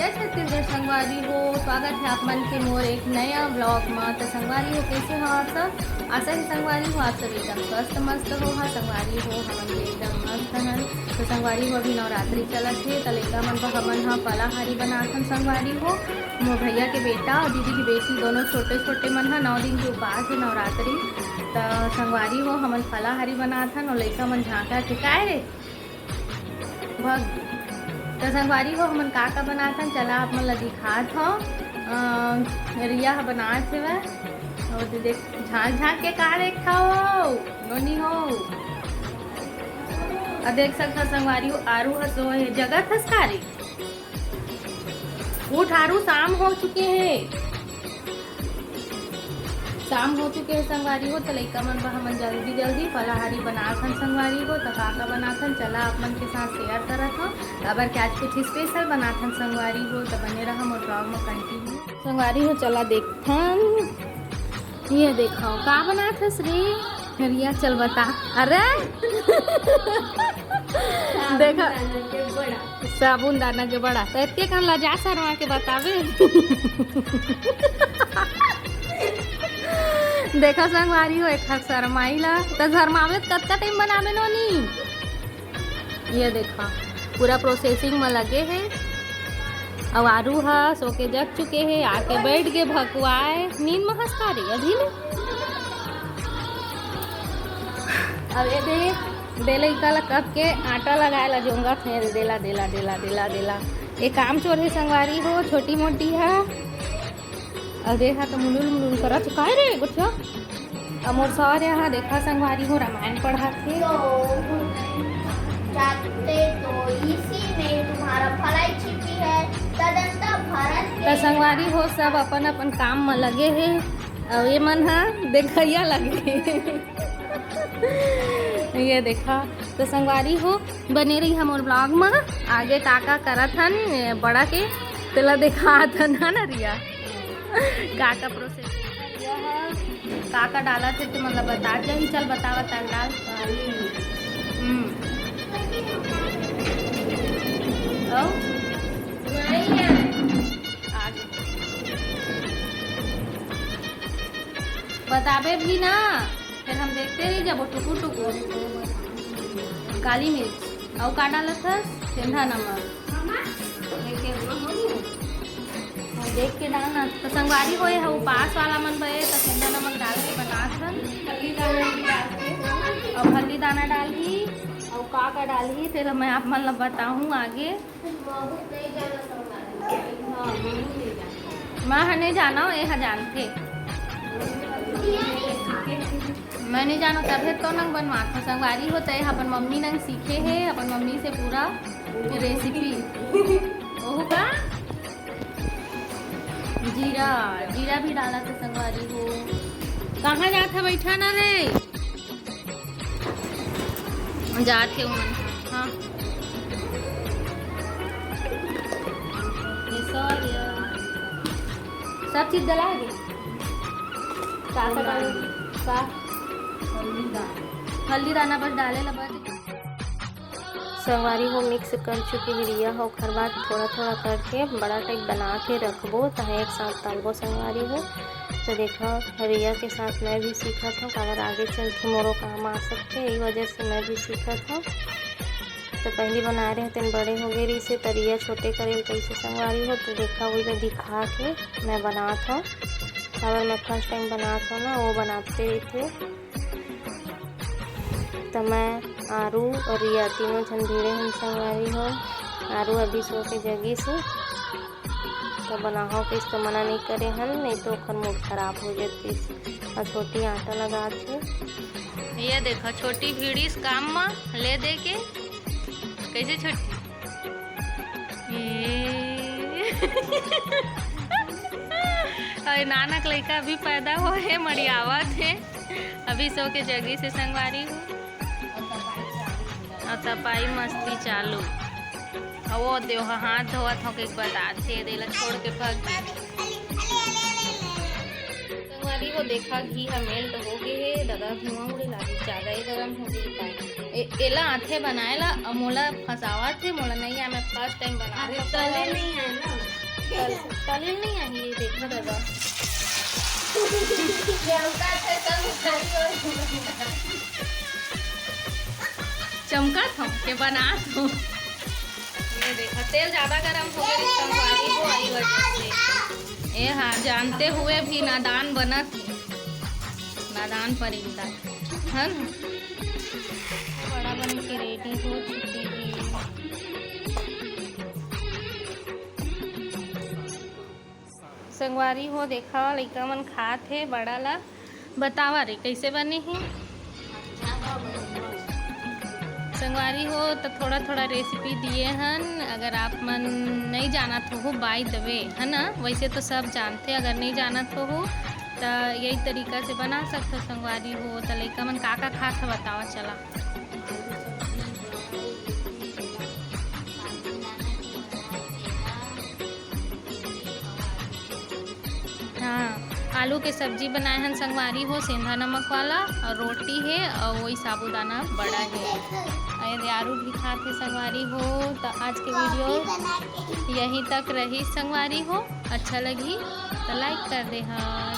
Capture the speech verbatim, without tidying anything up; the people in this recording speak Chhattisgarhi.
जय छत्तीसगढ़ संगवारी हो, स्वागत है आप मन के मोर एक नया vlog म। त संगवारी हो, कैसे हो आप सब? आशा है संगवारी हो, आप सब एकदम स्वस्थ मस्त हो। हाँ संगवारी हो, हमन भी एकदम मस्त हन। तो संगवारी हो, अभी नवरात्रि चलत हे, त लइका मन बर हमन ह फलाहारी बनात हन संगवारी हो। मोर भैया के बेटा और दीदी की बेटी दोनों छोटे छोटे मन ह, नौ दिन के उपास है नवरात्रि। त संगवारी हो, हमन फलाहारी बनात हन और लइका मन झांका के, काय रे? भग। त संगवारी हो, हमन का का बनात हन, चला आप मन ला दिखात हव। अ, रिया ह बनात हेवय। और दे देख, झांक झांक के का देखत हव, नोनी हो? अ, देख सकत हव संगवारी हो, आरू ह सोए हे, जगत हस का रे? उठ आरू, शाम हो चुके हे। शाम हो चुके हे संगवारी हो, त लइका मन बर हमन जल्दी जल्दी फलाहारी बनात हन संगवारी हो। त का का बनात हन, चला आप मन के साथ share करत हव, काबर के आज कुछ special बनात हन संगवारी हो। त बने रहा मोर vlog म continue। संगवारी हो, चला देखथन, ये देखव का बनात हस रे रिया, चल बता। अरे देखा, साबूदाना के बड़ा। त एतके कन लजा शर्मा के बताबे। देखा संगवारी हो, एक हक शर्माई ला। त शर्मावे त कतका time बनाबे नोनी? ये देखा, पूरा processing म लगे हे। अउ आरू ह सो के जग चुके हे, आके बैठ गे भकुआए। नींद म हस का रे अभी ले? अब ये देख, दे लइका ला कब के आटा लगाए ला जोंगत हे, देला, देला, देला, देला, देला। ये काम चोर हे संगवारी हो, छोटी मोटी ह। अउ देखा त मुलुल मुलुल करत हे, काय रे गोठिया? अउ मोर सौर्य ह देखा संगवारी हो, रामायण पढ़त हे। तो जाते तो इसी में तुम्हारा भलाई छिपी है, तदंता भारत त संगवारी हो, सब अपन अपन काम म लगे हे। अउ ये मन ह देखइया लगे हे। ये देखा, त संगवारी हो, बने रही हमर vlog म। आगे का का करत हन, ए, बड़ा के तेला देखात हन, है ना रिया? का का process, का का डालत हे, ते मन ला बता जाही। चल बतावा, तन डाल। हम्म। अउ? आगे। बताबे भी ना, फिर हम देखते रह जाबो टुकुर टुकुर। काली मिर्च, अउ का डालत हस? सेंधा नमक। देख के डालना। त संगवारी हो, ये ह उपास वाला मन बर, त सेंधा नमक डाल के बनात हन। हल्दी दाना भी डाल के। अउ हल्दी दाना डालही, अउ का का डालही, फिर मैं आप मन ला बताहूँ आगे। मैं ह नहीं जानव, ये ह जानथे। मैं नहीं जानव, तभे तो नंग बनवात हव संगवारी हो। त ये ह अपन मम्मी नंग सीखे हे, अपन मम्मी से पूरा recipe। ओहू का जीरा, जीरा भी डालत हे संगवारी हो। कहाँ जात हे, बैठा ना रे। जात हे उमन। हाँ। ये सौर्य। सब चीज डला गे। का का डाले? का? हल्दी दाना। हल्दी दाना बस डाले ला बच गे। संगवारी हो, mix कर चुके हे रिया ह, ओखर बाद थोड़ा थोड़ा करके बड़ा type बना के रखबो, तहाँ एक साथ तलबो संगवारी हो। त देखा, रिया के साथ मैं भी सीखत हव, काबर आगे चल के मोरो काम आ सकथे, यही वजह से मैं भी सीखत हव। त पहली बनाए रहे तेन बड़े हो गए रहिसे, त रिया छोटे करे ल कहिसे संगवारी हो। त देखा, वही ला दिखा के मैं बनात हव, काबर मैं first time बनात हव ना, वो बनाते रहिथे। त मैं, आरू अउ रिया तीनों झन भिड़े हन संगवारी हो। आरू अभी सो के जगिस हे, त बनाहव कहिस त मना नइ करे हन, नहीं तो ओखर mood खराब हो जतिस। अउ छोटी आटा लगात हे। ये देखो, छोटी भिड़िस काम म ले दे के। कैसे छोटी? ए। अरे नानक लइका अभी पैदा होए हे, मड़ियावत हे। अभी सो के जगिस हे संगवारी हो। अउ तपाई मस्ती चालू। अउ वो देव ह हाथ धोवत हो के बताथे, देला छोड़ के भग गे। संगवारी वो देखा, घी ह melt हो गे हे, ददा धुआं उड़े लागे, ज्यादा ही गरम हो गे पाए। ए-, एला आथे बनाए ला, अउ मोला फंसावत हे, मोला नहीं आए, मैं first time बना अरे, तले नहीं आए ना। तल-, तले नहीं आए, ये देखो ददा। चमकत हो के बनात हो। ये देखा, तेल ज्यादा गरम हो गया, संगवारी हो, आई वजह से। ए हाँ, जानते हुए भी नादान बनत हे, नादान परिंदा, है ना? बड़ा बन के ready हो चुकी है। संगवारी हो, देखा, लइका मन खात हे बड़ा ला। बतावा रे, कैसे बने हे? संगवारी हो, तो थोड़ा थोड़ा recipe दिए हन। अगर आप मन नहीं जानत हो, by the way, है ना, वैसे तो सब जानते, अगर नहीं जानत हो, तो यही तरीका से बना सकते हो। संगवारी हो, तो लइका मन का का खात हे, बतावा चला। हाँ, आलू के सब्जी बनाए हन संगवारी हो, सेंधा नमक वाला, और रोटी हे, और वही साबूदाना बड़ा हे। और यारू भी खात हे संगवारी हो। तो आज के video यहीं तक रही संगवारी हो, अच्छा लगी तो like कर दे हा।